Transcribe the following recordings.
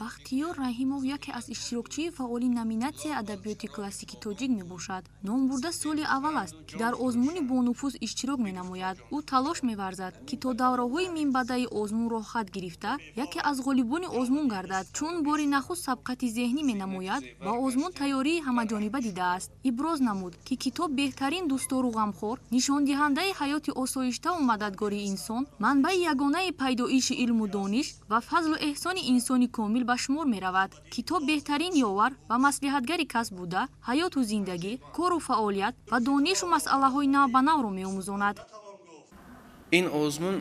Бахтиёр Раҳимов яке аз иштирокчии фаъоли номинатсияи адабиёти классики тоҷик мебошад. Номбурда соли аввал аст, ки дар озмуни бонуфуз иштирок менамояд. Ӯ талош меварзад, ки то давраҳои минбаъдаи озмун роҳхат гирифта, яке аз ғолибони озмун гардад. Чун бори нахуст сабқати зеҳнӣ менамояд, ба озмун тайёрии ҳамаҷониба дидааст. Иброз намуд, ки китоб беҳтарин дӯстдору ғамхор, нишондиҳандаи ҳаёти осоиштаву мададгори инсон, манбаи ягонаи пайдоиши илму дониш ва фазлу эҳсони инсони комил ба шумор меравад. Китоб беҳтарин ёвар ва маслиҳатгари кас буда, ҳаёту зиндагӣ, кору фаъолият ва донишу масъалаҳои навбанавро меомӯзонад. Ин озмун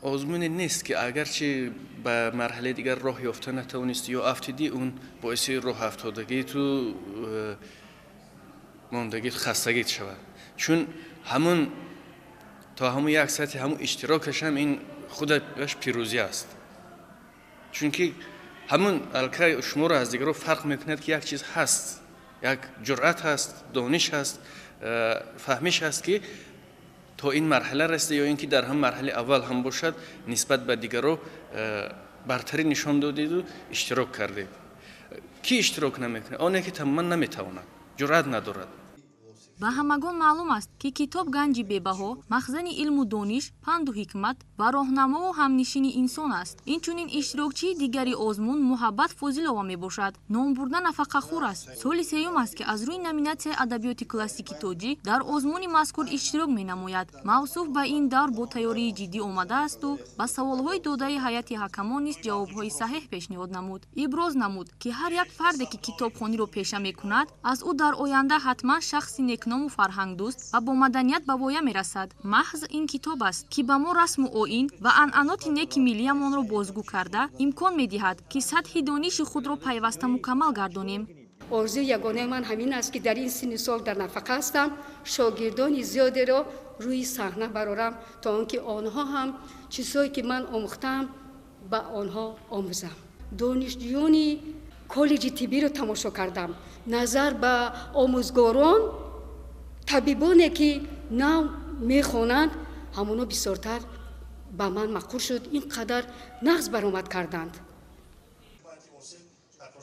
озмуне нест, ки агарчи ба марҳалаи дигар роҳ ёфта натавонистӣ ё афтидӣ, он боиси роҳафтодагиту мондагит, хастагит шавад, чун ҳамун то ҳамун як сатҳи ҳамун иштирокаш ҳам ин худаш пирӯзӣ аст, чунки ҳамун алкай шуморо аз дигарро фарқ мекунад, ки як чиз ҳаст, як ҷуръат ҳаст, дониш ҳаст, фаҳмиш ҳаст, ки то ин марҳала расида ё ин ки дар ҳам марҳалаи аввал ҳам бошад, нисбат ба дигарро бартарӣ нишон додеду иштирок кардед. Кӣ иштирок намекунад? Оне ки тамоман наметавонад, ҷуръат надорад. Ба ҳамагон маълум аст, ки китоб ганҷи бебаҳо, махзани илму дониш, панду ҳикмат ва роҳнамову ҳамнишини инсон аст. Инчунин иштирокчии дигари озмун Муҳаббат Фозилова мебошад. Номбурда нафақахӯр аст. Соли сеюм аст, ки аз рӯи номинатсияи адабиёти классики тоҷик дар озмуни мазкур иштирок менамояд. Мавсуф ба ин давр бо тайёрии ҷиддӣ омадаасту ба саволҳои додаи ҳайати ҳакамон низ ҷавобҳои саҳеҳ пешниҳод намуд. Иброз намуд, ки ҳар як фарде, ки китобхониро пеша мекунад, аз ӯ дар оянда ҳатман шахси некному фарҳангдӯст ва бо маданият ба воя мерасад. Маҳз ин китоб аст, ки ба мо расму оин ва анъаноти неки миллиямонро бозгӯ карда, имкон медиҳад, ки сатҳи дониши худро пайваста мукаммал гардонем. Орзуи ягонаи ман ҳамин аст, ки дар ин синни сол дар нафақа ҳастам, шогирдони зиёдеро рӯи саҳна барорам, то он ки онҳо ҳам чизҳое ки ман омӯхтаам, ба онҳо омӯзам. Донишҷӯёни коллеҷи тиббиро тамошо кардам. Назар ба омӯзгорон, табибоне ки нав мехонанд, ҳамоно бисёртар ба ман маъқул шуд, ин қадар нағз баромад карданд.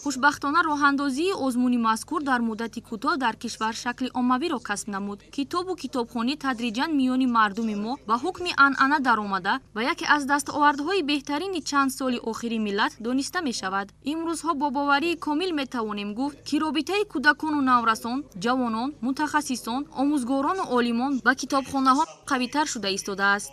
Хушбахтона, роҳандозии озмуни мазкур дар муддати кӯтоҳ дар кишвар шакли оммавиро касб намуд. Китобу китобхонӣ тадриҷан миёни мардуми мо ба ҳукми анъана даромада ва яке аз дастовардҳои беҳтарини чанд соли охири миллат дониста мешавад. Имрӯзҳо бо боварии комил метавонем гуфт, ки робитаи кӯдакону наврасон, ҷавонон, мутахассисон, омӯзгорону олимон ба китобхонаҳо қавитар шуда истодааст.